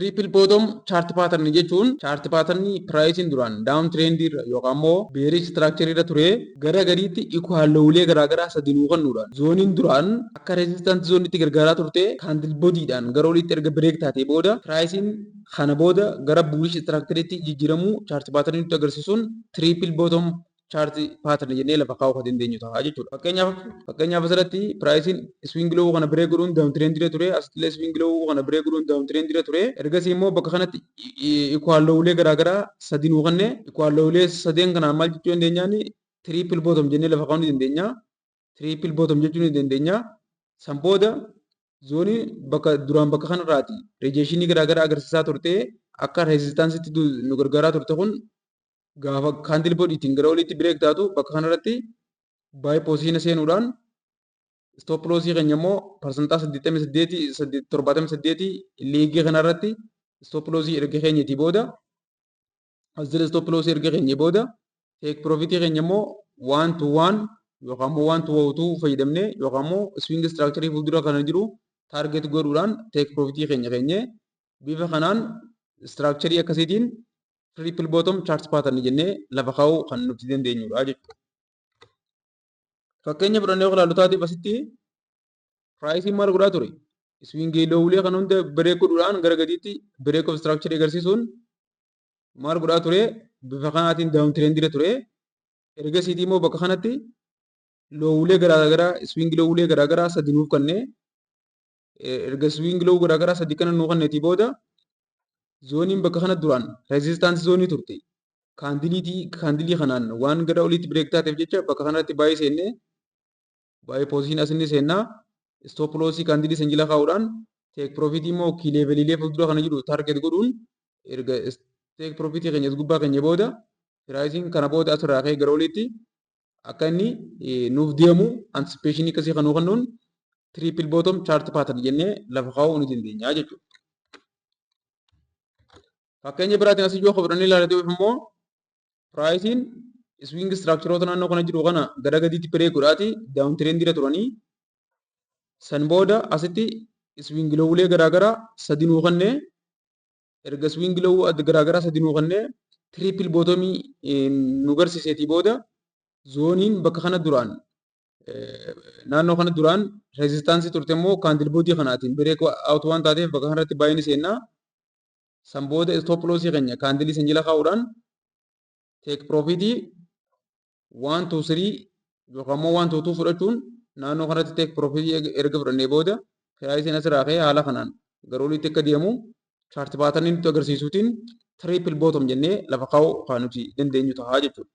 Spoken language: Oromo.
Triple bottom chart pattern jechuun chart pattern priceiin duraan down trend irra yookaan immoo bearish structure irra ture gara gadiitti equal lowulee garaagaraa sadi nuu kennuudhaan, zoneiin duraan akka resistance zoneitti gargaaraa turte candle bodyiidhaan gara oliitti erga break taatee booda, priceiin kana booda gara bullish structureetti jijjiiramuu chart pattern nutti agarsiisuun triple bottom chart pattern jennee lafa kaa'uu kan dandeenyu ta'a jechuudha. Fakkeenyaaf, asirratti priceiin swing low kana break godhuun down trend irra ture, asittillee swing low kana break godhuun down trend irra ture. Ergasii immoo bakka kanatti equal lowulee garaagaraa sadi nuu kenne. Equal lowulee sadeen kanaan maal jechuu dandeenyaan? Triple bottom jennee lafa kaa'uu ni dandeenya. Triple bottom jechuu ni dandeenya. San booda zoneii bakka duraan bakka kanarraati rejectionii garaagaraa agarsiisaa turte, akka resistanceitti nu gargaaraa turte kun gaafa candle bodyiitiin gara oliitti break taatu, bakka kanarratti buy position seenuudhaan stop lossii keenya immoo 88%, 78 legii kanarratti stop lossii erga keenyeetii booda, as jala stop lossii erga keenyee booda, take profitii keenya immoo one to one yookaan immoo 1 to 2 fayyadamnee yookaan immoo swing structure fuuldura kana jiru target godhuudhaan take profitii keenya keenyee, bifa kanaan structure akkasiitiin triple bottom chart pattern jennee lafa kaa'uu kan nuti dandeenyudha jechuudha. Fakkeenya fudhannee yoo ilaallu taateef, asitti priceiin maal godhaa ture? Swing lowulee kan hunda break godhuudhaan gara gadiitti break of structure agarsiisuun maal godhaa ture? Bifa kanaatiin down trend ture. Ergasiitii immoo bakka kanatti lowulee garaagaraa, swing lowulee garaagaraa sadi nuuf kennee, erga swing low garaagaraa sadi kana nuu kenneetii booda, zoneiin bakka kana duraan resistance zoneii turte candleiitii candleii kanaan waan gara oliitti break taateef jecha, bakka kanatti buy seennee, buy position asinni seennaa, stop lossii candleii san jala kaa'uudhaan, take profitii immoo key leveliilee fuuldura kana jiru target godhuun, erga take profitii keenya gubbaa keenya booda, priceiin kana booda asirraa ka'ee gara oliitti akka inni nuuf deemu anticipationii akkasii kan nuu kennuun triple bottom chart pattern jennee lafa kaa'uu ni dandeenya jechuudha. Fakkeenya biraatiin asii yoo fudhannee ilaallee immoo, priceiin swing structureoota naannoo kana jiru kana gara gadiitti break godhaati down trendiirra turanii, san booda asitti swing lowulee garaagaraa sadi nuu kennee, erga swing low garaagaraa sadi nuu kennee triple bottomii nu garsiiseetii booda, zoneiin bakka kana duraan naannoo kana duraan resistanceii turte immoo candle bodyii kanaatiin break out waan taateef, bakka kanarratti baay'inni seennaa. San booda stop lossii keenya candleii san jala kaa'uudhaan take profitii 1 to 3 yookaan immoo 1 to 2 fudhachuun, naannoo kanatti take profitii erga fudhannee booda, priceiin asirraa ka'ee haala kanaan gara oliitti akka deemu chart patternii nutti agarsiisuutiin triple bottom jennee lafa kaa'uu kan nuti dandeenyu ta'a jechuudha.